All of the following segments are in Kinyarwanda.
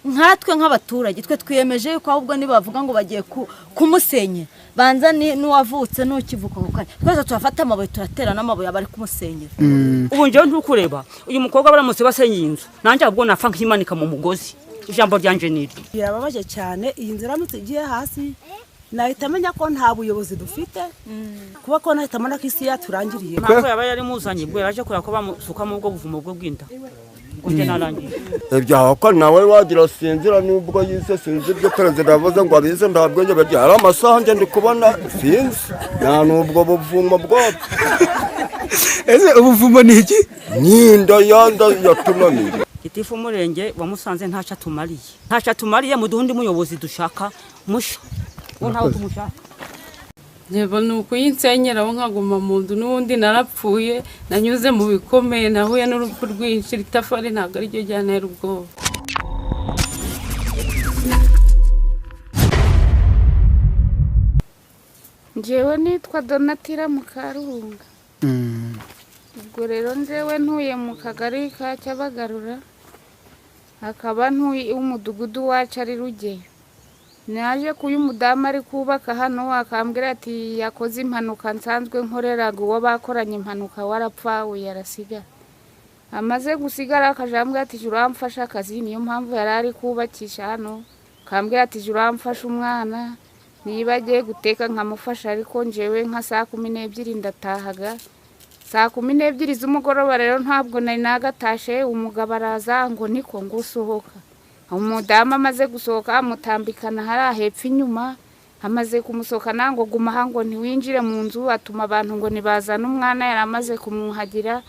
Nkatwe nk'abaturage twe twiyemeje yuko ahubwo nibavuga ngo bagiye kumusenyera, banza n'uwavutse n'ukivuka ako kanya, twese turafata amabuye turatera n'amabuye abari kumusenyera. Ubu njyewe ntukureba uyu mukobwa baramutse basenyeye inzu, nanjye ahubwo napfa nkimanika mu mugozi. Ijambo ryanje ni iryo. Birababaje cyane, iyi nzu iramutse igiye hasi nahita amenya ko nta buyobozi dufite, kuba ko nahita mbona ko isi yaturangiriye. Ntabwo yaba yari muzanye ubwo yaraje kureba ko bamusukamo ubwo buvumo bwo bw'inda. Ubwo njye narangiye. Ibyaha ko nawe wagira sinzira nubwo yize sinzi ibyo perezida yavuze ngo abize ntabwo njye bagira ari amasaha njye ndi kubona sinzi nta nubwo buvumo bwabyo. Ese ubuvumo ni iki? Ni inda yanda yatunaniye. Gitifu umurenge wa Musanze ntacyo atumariye, ntacyo atumariye, muduhe undi muyobozi dushaka musha, uwo ntawe tumushaka. Ntebo ni ukuyinsenyeraho nkaguma mu nzu, n'ubundi narapfuye, nanyuze mu bikomeye, nahuye n'urupfu rwinshi, itafari ntabwo ariryo ryantera ubwoba. Njyewe nitwa Donatira Mukaruhunga. Ubwo rero njyewe ntuye mu kagari ka Cyabagarura, akaba ntuye umudugudu wacu ari Rugeyo. Naje kuyu mudamu ari kubaka hano akambwira ati yakoze impanuka nsanzwe nkoreraga uwo bakoranye impanuka warapfa yarasiga. Amaze gusigara akajambwira ati uramfasha akazi, niyo mpamvu yari ari kubakisha hano. Akambwira ati uramfasha umwana niba agiye guteka nkamufasha, ariko njyewe nka saa 12 ndatahaga. Saa 12 z'umugoroba rero ntabwo nari nagatashe, umugabo araza ngo niko ngusohoka. Umudamu amaze gusohoka amutambikana hariya hepfo inyuma, amaze kumusohokana ngo guma aha ngo ntiwinjire mu nzu, atuma abantu ngo nibazane umwana yari amaze kumwuhagira.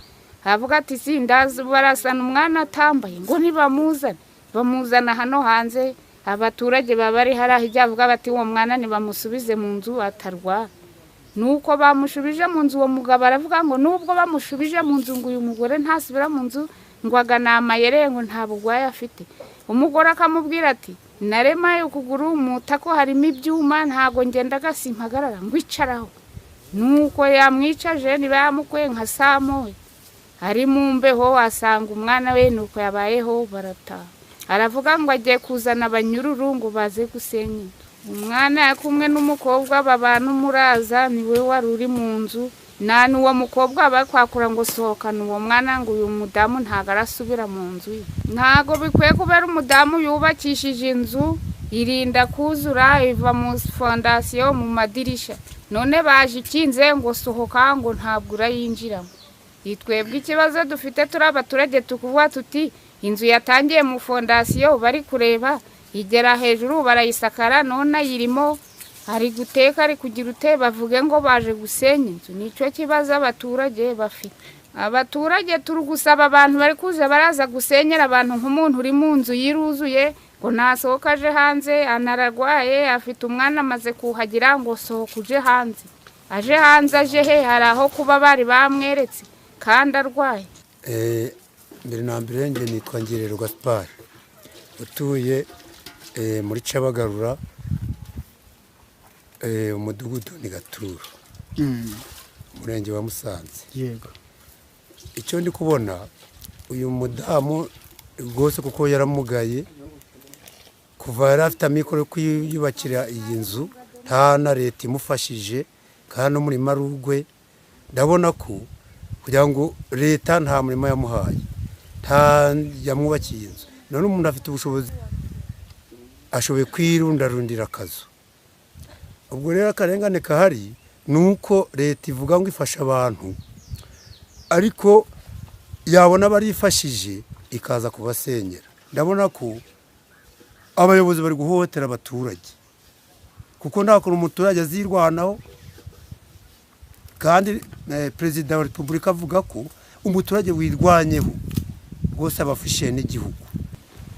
Avuga ati sindazi barasana umwana atambaye ngo ntibamuzane, bamuzana hano hanze. Abaturage baba bari hariya hirya bavuga bati uwo mwana nibamusubize mu nzu atarwara. Nuko bamushubije mu nzu, uwo mugabo aravuga ngo nubwo bamushubije mu nzu ngo uyu mugore ntasubira mu nzu, ngo agana amayere ngo nta bugwayi afite. Umugore akamubwira ati naremaye ukuguru umutako harimo ibyuma ntago ngenda gasimpagarara ngo icaraho. Nuko yamwicaje niba yamukwe nka saa moya ari mu mbeho asanga umwana we, nuko yabayeho barataha. Aravuga ngo agiye kuzana abanyururu ngo baze gusenya. Umwana yakumwe n'umukobwa babana umuraza niwe wari uri mu nzu, nta n'uwo mukobwa bakwakura ngo sohokana uwo mwana ngo uyu mudamu ntago arasubira mu nzu ye. Ntago bikwiye kubera umudamu yubakishije inzu irinda kuzura iva mu fondasiyo mu madirisha, none baje ikinze ngo sohoka ngo ntabwo urayinjiramo. Twebwe ikibazo dufite turi abaturage tukuvuga tuti inzu yatangiye mu fondasiyo bari kureba igera hejuru barayisakara, none ayirimo ari guteka ari kugira ute, bavuge ngo baje gusenya inzu. Nicyo kibazo abaturage bafite. Abaturage turi gusaba abantu bari kuza baraza gusenyera abantu nk'umuntu uri mu nzu yiruzuye ngo nasohoka aje hanze, anararwaye afite umwana amaze kuhagira ngo sohoka uje hanze. Aje hanze aje he? Hari aho kuba bari bamweretse kandi arwaye. Mbere na mbere njye nitwa Ngirero Gaspard, utuye muri Cyabagarura, umudugudu ni Gaturo, umurenge wa Musanze. Yego. Icyo ndi kubona uyu mudamu rwose kuko yaramugaye kuva yari afite amikoro yo kwiyubakira iyi nzu, nta na leta imufashije kandi n'umurima ari ugwe. Ndabona ko kugira ngo leta nta murima yamuhaye, nta yamwubakiye inzu, none umuntu afite ubushobozi ashoboye kwirundarundira akazu. Ubwo rero akarengane kahari nuko leta ivuga ngo ifasha abantu, ariko yabona barifashije ikaza kubasenyera. Ndabona ko abayobozi bari guhohotera abaturage, kuko nta kuntu umuturage azirwanaho, kandi perezida wa repubulika avuga ko umuturage wirwanyeho rwose abafishiye n'igihugu.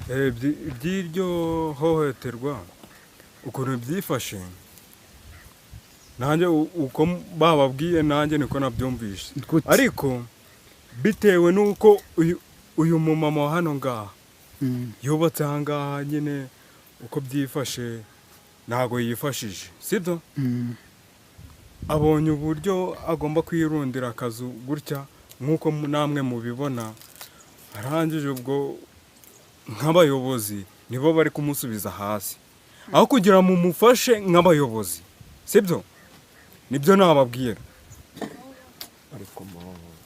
Iby'iryo hohoterwa ukuntu byifashe nanjye uko bababwiye nanjye niko nabyumvishe, ariko bitewe n'uko uyu mumama wa hano ngaha yubatse aha ngaha nyine uko byifashe ntago yifashije, sibyo? Abonye uburyo agomba kwirundira akazu gutya nk'uko namwe mubibona, arangije ubwo nk'abayobozi Nibo bari kumusubiza hasi aho kugira mu mufashe nk'abayobozi, sibyo? Nibyo nababwira.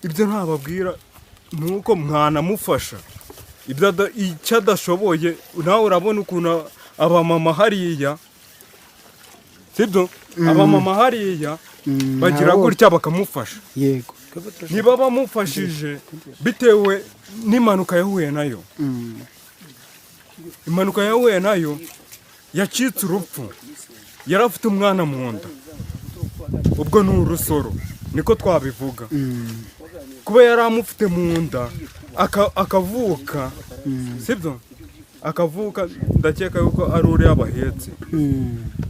Ibyo ntababwira nuko mwanamufasha ibyo icyo adashoboye. Nawe urabona ukuntu abamama hariya, sibyo? Abamama hariya bagira gutya bakamufasha. Yego. Niba bamufashije bitewe n'impanuka yahuye nayo, impanuka yahuye nayo yacitse urupfu, yari afite umwana mu nda, ubwo ni urusoro niko twabivuga. Kuba yari amufite mu nda akavuka, sibyo? Akavuka, ndakeka yuko ari uriya bahetse,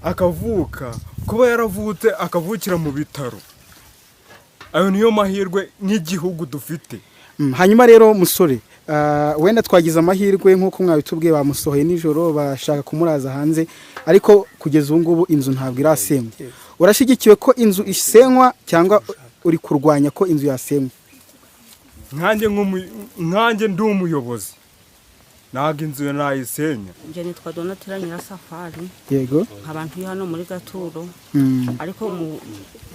akavuka, kuba yaravutse akavukira mu bitaro, ayo niyo mahirwe nk'igihugu dufite. Hanyuma rero musore, wenda twagize amahirwe nk'uko mwabitubwiye, bamusohoye nijoro bashaka kumuraza hanze, ariko kugeza ubu ngubu inzu ntabwo irasenywa. Urashyigikiwe ko inzu isenywa cyangwa uri kurwanya ko inzu yasenywa? Nkanjye ndi umuyobozi, ntabwo inzu nayisenya. Njye nitwa Donatira Nyirasafari. Yego. Nkaba ntuye hano muri Gaturo, ariko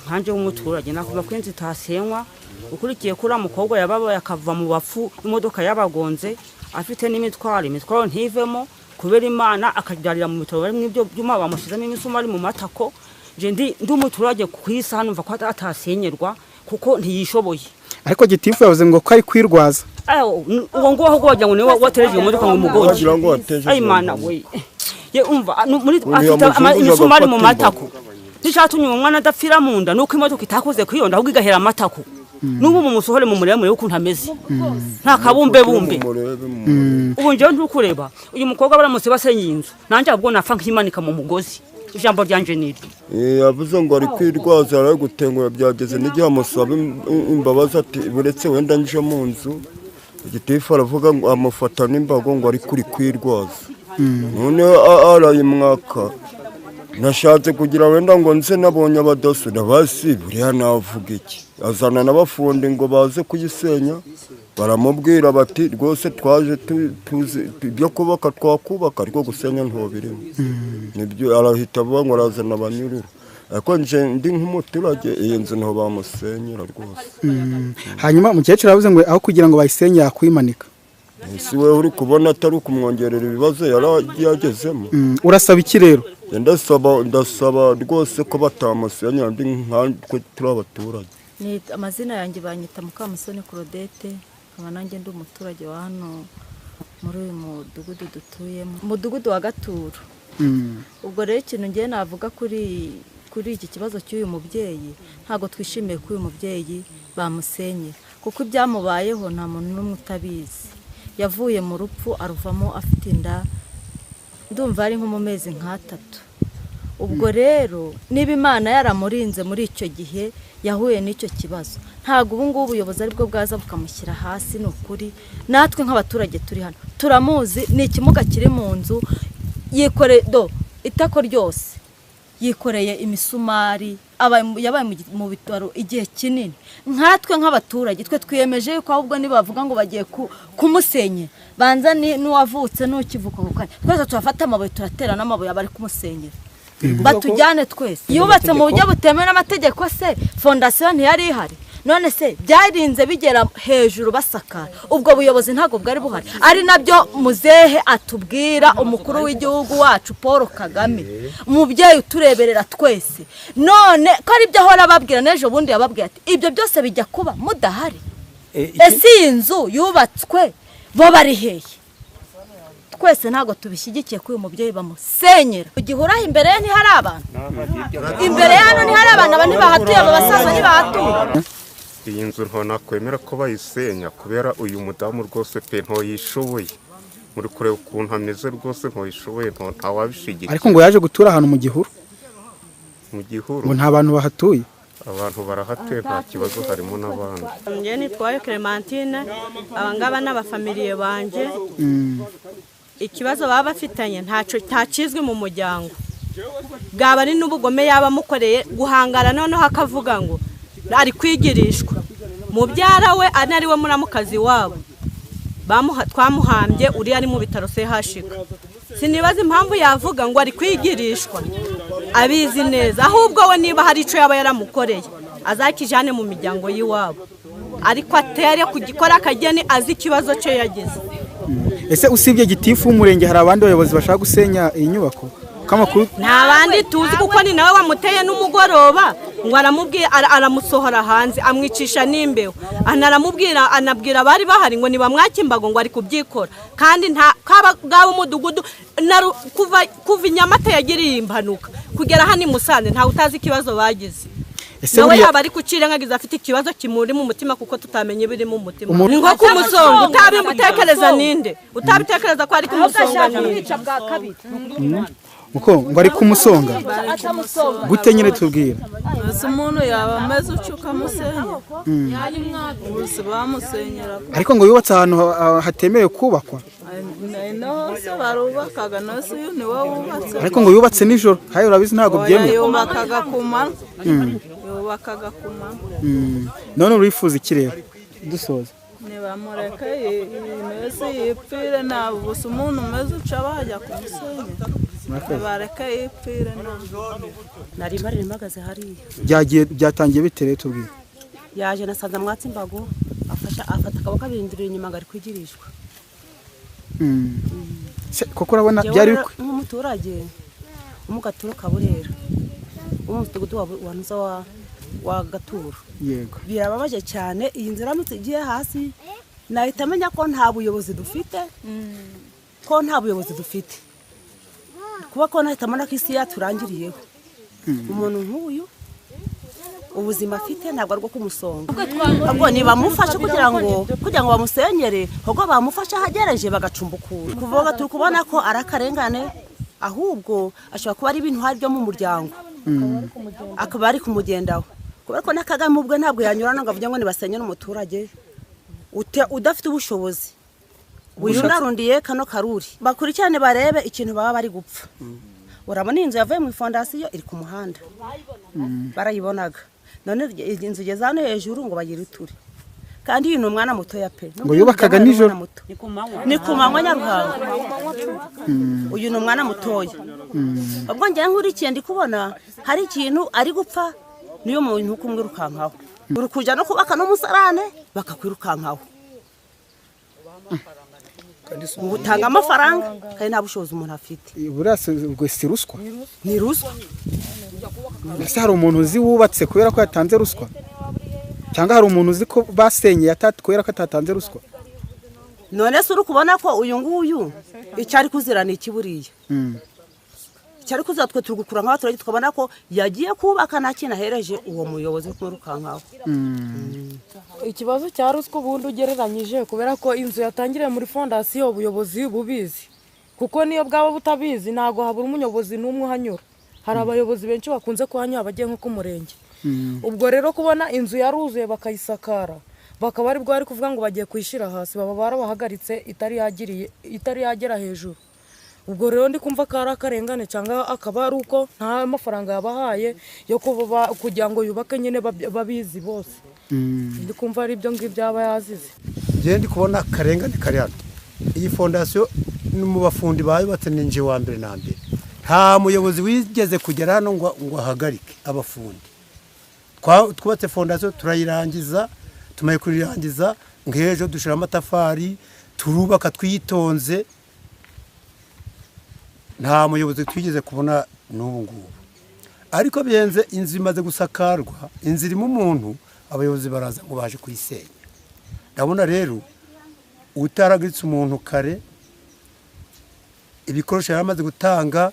nkanjye w'umuturage nakuvuga ko inzu itasenywa. Ukurikiye kuri mukobwa yababaye akava mu bapfu, imodoka yabagonze afite n'imitwaro, imitwaro ntivemo kubera Imana, akabyarira mu bitaro bari mu ibyo byuma bamushyizemo imisumari mu matako. Nje ndi umuturage ku isaha numva ko atasenyerwa kuko ntiyishoboye. Ariko gitifu yavuze ngo ko ari kwirwaza. Uwo nguwo ahubwo wagira ngo niwe watereje iyo modoka ngo umugonge. Ay Mana we. Ye umva muri afite imisumari mu matako. Nishatumye umwana adapfira mu nda nuko imodoka itakoze kwiyonda ahubwo igahera amatako. Nubu mumusohore mu muremure ukuntu ameze. Nta kabumbe bumbe. Ubu nje ntukureba uyu mukobwa baramutse basenye inzu nanjye ahubwo napfa nkimanika mu mugozi. Ijambo ryanje niri. Yavuze ngo ari kwirwaza ari gutengura, byageze n'igihe amusaba imbabazi ati buretse wenda nje mu nzu. Igitifu aravuga ngo amufata n'imbago ngo ari kuri kwirwaza. None arayimwaka. Nashatse kugira wenda ngo nze nabonye abadaso nabasi buriya navuga iki. Azana n'abafundi ngo baze kuyisenya, baramubwira bati rwose twaje tuzi ibyo kubaka twakubaka ariko gusenya ntobirimo. Nibyo arahita avuga ngo arazana abanyururu. Ariko nje ndi nk'umuturage iyi nzu nto bamusenyera rwose. Hanyuma umukecuru aravuze ngo aho kugira ngo bayisenye yakwimanika. Si we uri kubona atari kumwongerera ibibazo yaragezemo. Urasaba iki rero? Ndasaba rwose ko batamusenya, ndi nkatwe turi abaturage. Ni amazina yanjye banyita Mukamusoni Claudette, nkaba nanjye ndi umuturage wa hano muri uyu mudugudu dutuyemo, umudugudu wa Gaturo. Ubwo rero ikintu ngiye navuga kuri iki kibazo cy'uyu mubyeyi, ntabwo twishimiye ko uyu mubyeyi bamusenye, kuko ibyamubayeho nta muntu n'umwe utabizi. Yavuye mu rupfu aruvamo afite inda, ndumva ari nko mu mezi nk'atatu. Ubwo rero niba Imana yaramurinze muri icyo gihe yahuye n'icyo kibazo, ntabwo ubu ngubu ubuyobozi aribwo bwaza bukamushyira hasi. Ni ukuri natwe nk'abaturage turi hano turamuzi, ni ikimuga kiri mu nzu, yikore do itako ryose, yikoreye imisumari, yabaye mu bitaro igihe kinini. Nkatwe nk'abaturage twe twiyemeje yuko ahubwo nibavuga ngo bagiye kumusenyera, banza n'uwavutse n'ukivuka ako kanya, twese turafata amabuye turatera n'amabuye abari kumusenyera, batujyane twese. Yubatse mu buryo butemewe n'amategeko, se fondasiyo ntiyari ihari, none se byarinze bigera hejuru basakara, ubwo buyobozi ntabwo bwari buhari. Ari nabyo muzehe atubwira, umukuru w'igihugu wacu Paul Kagame, umubyeyi utureberera twese. None ko ari byo ahora ababwira, n'ejo bundi yababwira ati ibyo byose bijya kuba mudahari. Ese iyi nzu yubatswe bo bari hehe? Twese ntabwo tubishyigikiye ko uyu mubyeyi bamusenyera. Ugihuraho imbere ye ntihari abantu, imbere ye hano ntihari abantu, aba ntibahatuye, aba basaza ntibahatuye. Iyi nzu nto nakwemera ko bayisenya kubera uyu mudamu rwose pe ntoyishoboye. Muri kureba ukuntu ameze rwose ntoyishoboye, ntawabishigikiye. Ariko ngo yaje gutura ahantu mu gihuru. Mu gihuru ngo nta bantu bahatuye. Abantu barahatuye nta kibazo, harimo n'abandi. Njye nitwaye Clementine, abangaba n'abafamiliye banje. Ikibazo baba bafitanye nta kizwi mu muryango, bwaba ari n'ubugome yaba amukoreye guhangara, noneho akavuga ngo ari kwigirishwa. Mubyara we ari we muramukazi wabo, twamuhambye uriya ari mu bitaro CHUK. Sinibaza impamvu yavuga ngo ari kwigirishwa, abizi neza. Ahubwo we niba hari icyo yaba yaramukoreye azakijane mu miryango y'iwabo, ariko atere kugikora akageni azi ikibazo cye yagize. Ese usibye gitifu w'umurenge hari abandi bayobozi bashaka gusenya iyi nyubako? Nta bandi tuzi, kuko ni nawe wamuteye n'umugoroba ngo aramubwira, aramusohora hanze amwicisha n'imbeho, anaramubwira, anabwira abari bahari ngo nibamwake imbago ngo ari kubyikora. Kandi nta bwaba umudugudu kuva i Nyamata yagiriye impanuka kugera hano i Musanze ntawe utazi ikibazo bagize. Nawe yaba ari kucirengagiza afite ikibazo kimuri mu mutima, kuko tutamenye ibiri mu mutima. Ni nko kumusonga, utabimutekereza ninde utabitekereza ko ari kumusonga ninde? Muko ngo ari kumusonga gute nyine tubwira? Ese umuntu yaba ameze ucuka musenya ubuse bamusenyera, ariko ngo yubatse ahantu hatemerewe kubakwa. Barubakaga nose uyu ni we wubatse, ariko ngo yubatse nijoro hayo urabizi ntabwo byemewe. Yubakaga ku manywa, yubakaga ku manywa. None urifuza iki rero dusoza? Nibamureke imeze yipfire, ntabwo gusa umuntu umeze uca bajya kumusenya, nibareke yipfire. Nari mari mpagaze hariya. Byagiye byatangiye bite rero tubwire? Yaje nasanze amwatsi imbago, afasha afata akaboko abirindira inyuma ngo ari kwigirishwa. Koko urabona byari nk'umuturage wo mu Gaturo ka Burera, wo mu mudugudu wa Ntuza wa Gaturo. Yego. Birababaje cyane, iyi nzu iramutse igiye hasi nahita amenya ko nta buyobozi dufite, ko nta buyobozi dufite. Kuba ko nahita mbona ko isi yaturangiriyeho. Umuntu nk'uyu ubuzima afite ntabwo ari bwo kumusonga. Ahubwo nibamufashe kugira ngo bamusenyere, ahubwo bamufashe ahagereje bagacumbukura. Kuvuga turi kubona ko ari akarengane, ahubwo ashobora kuba ari ibintu hari byo mu muryango, akaba ari kumugendaho. Kubera ko na Kagame ubwe ntabwo yanyurana ngo avuge ngo nibasenyere umuturage udafite ubushobozi. Wirundarundiye kano karuri, bakurikirane barebe ikintu baba bari gupfa. Urabona inzu yavuye mu fondasiyo iri ku muhanda, barayibonaga. None inzu igeze hano hejuru ngo bagire iture, kandi uyu ni umwana mutoya pe. Ngo yubakaga nijoro, ni ku manywa Nyaruhanga. Uyu ni umwana mutoya. Ubwo njye nkurikiye ndi kubona hari ikintu ari gupfa, niyo muntu kumwirukankaho. Uri kuja no kubaka n'umusarane bakakwirukankaho, utanga amafaranga kandi nta bushobozi umuntu afite. Buriya ubwo si ruswa? Ni ruswa. Ese hari umuntu uzi wubatse kubera ko yatanze ruswa? Cyangwa hari umuntu uzi ko basenyeye kubera ko atatanze ruswa? None se uri kubona ko uyu nguyu icyo ari kuzira ni iki buriya? Icyo ari kuzira twe turi gukura nk'abaturage tukabona ko yagiye kubaka nta kintu ahereje uwo muyobozi uri kumwirukankaho. Ikibazo cya ruswa ubundi ugereranyije, kubera ko inzu yatangiriye muri fondasiyo ubuyobozi bubizi, kuko niyo bwaba butabizi ntabwo habura umuyobozi n'umwe uhanyura. Hari abayobozi benshi bakunze kuhanyura bagiye nko ku murenge. Ubwo rero kubona inzu yaruzuye bakayisakara, bakaba ari bwo bari kuvuga ngo bagiye kuyishyira hasi, baba barabahagaritse itari yagera hejuru. Ubwo rero ndi kumva ko ari akarengane, cyangwa akaba ari uko nta mafaranga yabahaye yo kugira ngo yubake nyine babizi bose. Ndi kumva ari ibyo ngibyo aba yazize. Njye ndi kubona akarengane kari hano. Iyi fondasiyo ni mu bafundi bayubatse, ni nje wa mbere na mbere. Nta muyobozi wigeze kugera hano ngo ahagarike abafundi. Twubatse fondasiyo turayirangiza, tumaye kuyirangiza nk'ejo dushira amatafari, turubaka twitonze. Nta muyobozi twigeze kubona n'ubu ngubu. Ariko bihenze, inzu imaze gusakarwa, inzu irimo umuntu, abayobozi baraza ngo baje kuyisenya. Ndabona rero utaragaritse umuntu kare, ibikoresho yaramaze gutanga,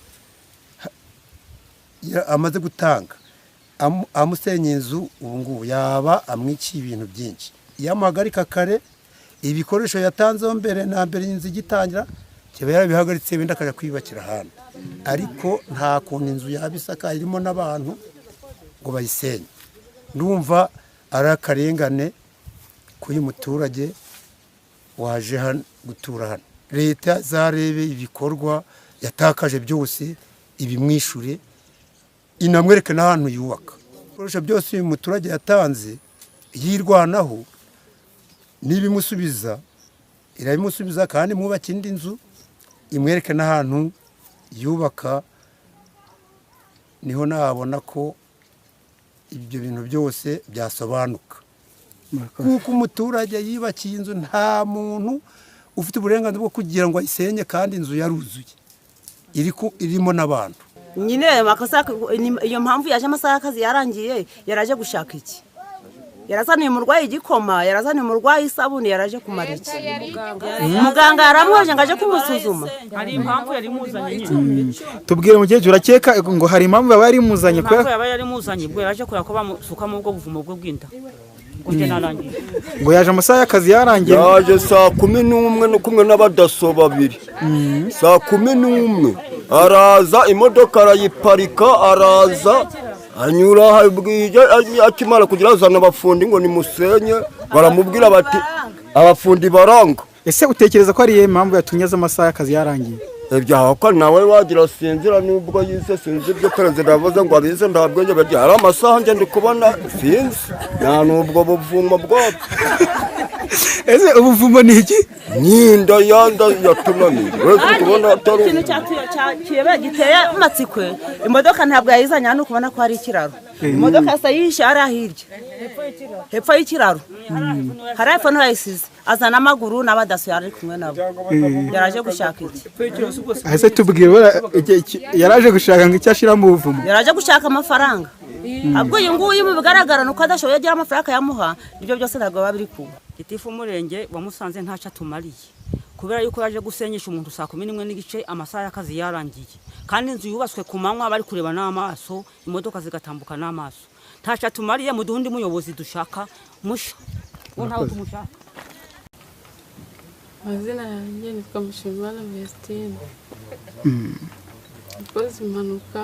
amusenya inzu ubu ngubu yaba amwiciye ibintu byinshi. Iyo amuhagarika kare, ibikoresho yatanzeho mbere na mbere inzu igitangira, kiba yarabihagaritse wenda akajya kwiyubakira ahantu. Ariko nta kuntu inzu yaba isakaye irimo n'abantu ngo bayisenye. Ndumva ari akarengane k'uyu muturage waje hano gutura hano. Leta zarebe ibikorwa yatakaje byose ibimwishure, inamwereke n'ahantu yubaka. Ibikoresho byose uyu muturage yatanze yirwanaho, nibimusubiza irabimusubiza kandi mwubaka indi nzu. Imwereke n'ahantu yubaka, niho nabona ko ibyo bintu byose byasobanuka. Kuko umuturage yibakiye inzu, nta muntu ufite uburenganzira bwo kugira ngo ayisenye, kandi inzu yaruzuye irimo n'abantu. Nyine amakosa, iyo mpamvu yaje amasaha y'akazi yarangiye, yaraje gushaka iki? Yarazaniye umurwayi igikoma, yarazaniye umurwayi isabune, yaraje kumara iki? Muganga yaramwoje ngo aje kumusuzuma. Hari impamvu yari imuzanye nyine. Tubwire mukecuru, urakeka ngo hari impamvu yaba yarimuzanye? Impamvu yaba yari imuzanye, ubwo yaraje kureba ko bamusukamo ubwo buvumo bwe bw'inda, ubwo njye narangiye. Ngo yaje amasaha y'akazi yarangiye. Yaje saa 11 no kumwe n'abadaso babiri. Saa 11 araza, imodoka arayiparika, araza anyura bwije. Akimara kugira azana abafundi ngo nimusenye, baramubwira bati abafundi baranga. Ese utekereza ko ari iyihe mpamvu yatumye aza amasaha y'akazi yarangiye? Ibyaha ko nawe wagira sinzira, nubwo yize, sinzi ibyo perezida yavuze ngo abize, nta bwenge bagira. Hari amasaha njye ndi kubona, sinzi nta n'ubwo buvumo bwabyo. Ese ubuvumo ni iki? N'inda yanda yatunaniye wese uri kubona atari Ikintu giteye amatsiko, imodoka ntabwo yayizanye hano kubona ko hari ikiraro. Imodoka yasa yishe hariya hirya hepfo y'ikiraro, hari hepfo niho yayisize, azana amaguru n'abadaso yari kumwe nabo. Yaraje gushaka iki? Ese tubwire, yaraje gushaka ngo icyo ashyira mu buvumo? Yaraje gushaka amafaranga. Ahubwo uyu nguyu mu bigaragara ni uko adashoboye, agira amafaranga yamuha, ibyo byose ntabwo biba biri kuba. Gitifu w'umurenge wa Musanze ntacyo atumariye, kubera yuko yaje gusenyesha umuntu saa 11:30, amasaha y'akazi yarangiye, kandi inzu yubatswe ku manywa, bari kureba n'amaso, imodoka zigatambuka n'amaso. Ntacyo atumariye. Muduhe undi muyobozi dushaka musha, uwo ntawe tumushaka. Amazina yanjye nitwa Mushimimana Vestine. Nakoze impanuka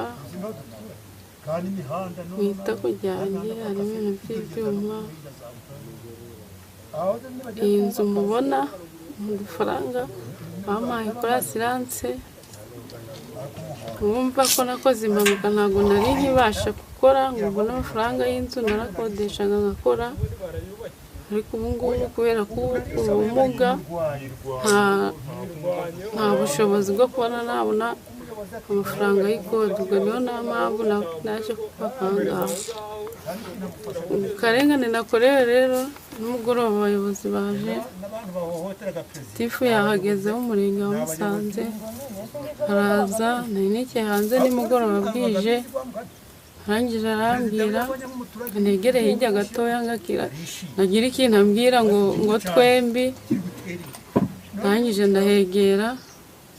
mu itako ryanjye, harimo ibintu by'ibyuma. Iyi nzu mubona mu dufaranga bampaye kuri assurance. Mwumva ko nakoze impanuka, ntabwo nari nkibasha gukora ngo mbone amafaranga y'inzu, narakodeshaga ngakora, ariko ubu ngubu kubera ko ubumuga nta bushobozi bwo kubona nabona amafaranga y'ikode. Ubwo niyo nta mpamvu naje kubaka aha ngaha. Akarengane nakorewe rero, nimugoroba abayobozi baje, tifu yahageze w'umurenge wa Musanze araza, nari nicaye hanze nimugoroba bwije, arangije arambwira ngo negere hirya gatoya ngakira nagira ikintu ambwira ngo twembi. Ndangije ndahegera,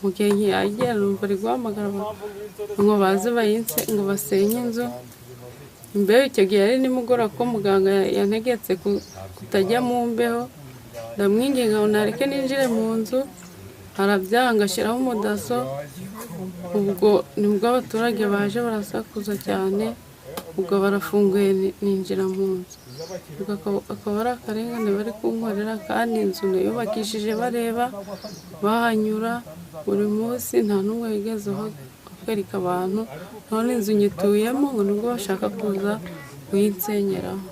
mu gihe nkihagera numva ari guhamagara ngo baze bayinse, ngo basenye inzu. Imbeho icyo gihe yari nimugoroba, ko muganga yantegetse kutajya mu mbeho, ndamwinginga ngo nareke ninjire mu nzu, arabyanga, ashyiraho umudaso. Ubwo nibwo abaturage baje barasakuza cyane, ubwo barafunguye ninjira mu nzu. Ubwo akaba ari akarengane bari kunkorera, kandi inzu nayubakishije bareba, bahanyura buri munsi, nta n'umwe wigeze akwereka abantu. None inzu nyituyemo, ngo nibwo bashaka kuza kuyinsenyeraho.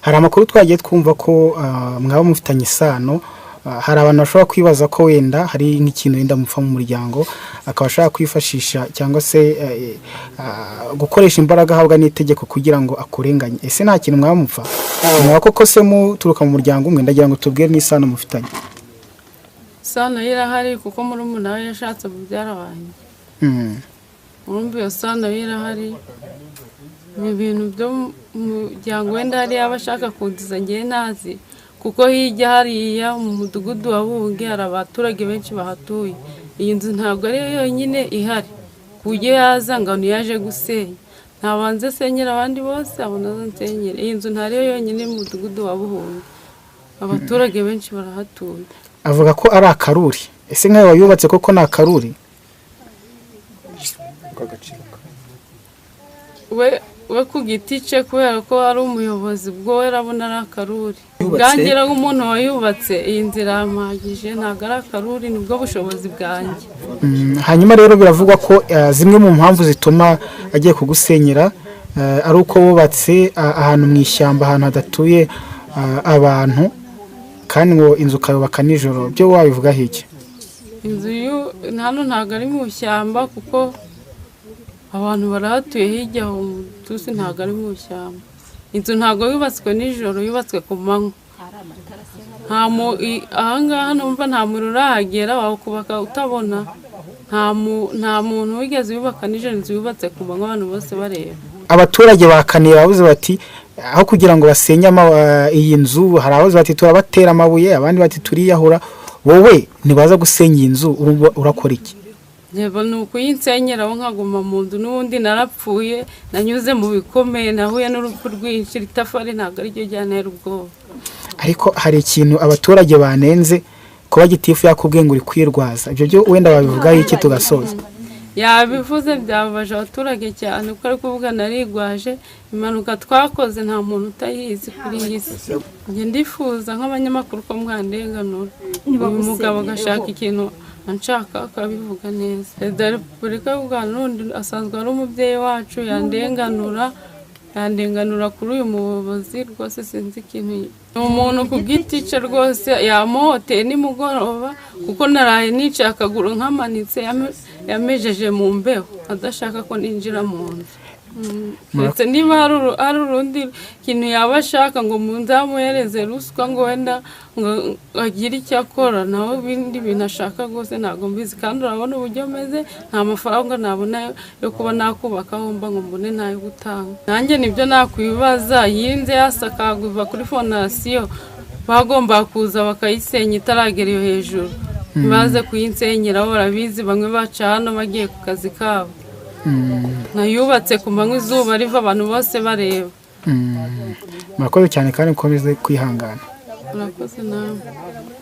Hari amakuru twagiye twumva ko mwaba mufitanye isano. Hari abantu bashobora kwibaza ko wenda hari nk'ikintu wenda mupfa mu muryango, akaba ashaka kwifashisha cyangwa se gukoresha imbaraga ahabwa n'itegeko kugira ngo akurenganye. Ese nta kintu mwaba mupfa? Mwaba koko se muturuka mu muryango umwe? Ndagira ngo tubwire n'isano mufitanye. Isano ye irahari, kuko murumuna we yashatse mubyara wanjye. Urumva iyo sano ye irahari. Ni ibintu byo mu muryango, wenda hariya aba ashaka kunziza ngewe ntazi, kuko hirya hariya mu mudugudu wa Bunge hari abaturage benshi bahatuye. Iyi nzu ntabwo ariyo yonyine ihari ku buryo yaza ngo niyo aje gusenya. Ntabanze asenyera abandi bose abona aza nsenyere. Iyi nzu ntariyo yonyine mu mudugudu wa Buhunge, abaturage benshi barahatuye. Avuga ko ari akaruri. Ese nkawe wayubatse koko ni akaruri? We ku giti cye, kubera ko ari umuyobozi, ubwo we arabona ari akaruri. Ubwanjye rero nk'umuntu wayubatse, iyi nzu irampagije, ntabwo ari akaruri, nibwo bushobozi bwanjye. Hanyuma rero biravugwa ko zimwe mu mpamvu zituma agiye kugusenyera ari uko wubatse ahantu mu ishyamba, ahantu hadatuye abantu, kandi ngo inzu ukayubaka nijoro. Byo wabivugaho iki? Inzu hano ntabwo ari mu ishyamba kuko abantu barahatuye hirya aho tuzi ntabwo ari mu ishyamba. Inzu ntabwo yubatswe nijoro, yubatswe ku manywa. Ahangaha numva nta muriro urahagera wakubaka utabona. Nta muntu wigeze yubaka nijoro inzu yubatse ku manywa abantu bose bareba. Abaturage bakaniye bavuze bati aho kugira ngo basenye iyi nzu, hari abavuze bati turabatera amabuye, abandi bati turiyahura. Wowe ntibaza gusenya iyi nzu urakora iki? Yego ni ukuyinsenyeraho nkaguma mu nzu, n'ubundi narapfuye, nanyuze mu bikomeye, nahuye n'urupfu rwinshi, itafari ntabwo ariryo ryantera ubwoba. Ariko hari ikintu abaturage banenze kuba gitifu yakubwiye ngo uri kwirwaza, ibyo byo wenda babivugaho iki tugasoza? Yabivuze byababaje abaturage cyane kuko ari kuvuga narigwaje, impanuka twakoze nta muntu utayizi kuri iyi si. Njye ndifuza nk'abanyamakuru ko mwandenganura uyu mugabo agashaka ikintu anshaka akabivuga neza. Perezida wa Repubulika y'u Rwanda n'undi asanzwe ari umubyeyi wacu, yandenganura kuri uyu muyobozi rwose, sinzi ikintu. Ni umuntu ku giti cye rwose yamuhoteye nimugoroba kuko naraye nicaye akaguru nkamanitse, yamejeje mu mbeho adashaka ko ninjira mu nzu. Ndetse niba hari urundi kintu yaba ashaka ngo nzamuhereze ruswa ngo wenda ngo agire icyo akora, nawe ibindi bintu ashaka rwose ntabwo mbizi. Kandi urabona uburyo meze, nta mafaranga nabona yo kuba nakubaka aho mba ngo mbone ntayo gutanga. Nanjye nibyo nakwibaza, yirinze yasakagwa kuri fondasiyo, bagomba kuza bakayisenya itaragera iyo hejuru, baze kuyinsenyeraho barabizi, bamwe baca hano bagiye ku kazi kabo. Nayubatse ku manywa izuba riva abantu bose bareba. Murakoze cyane kandi mukomeze kwihangana. Murakoze nawe.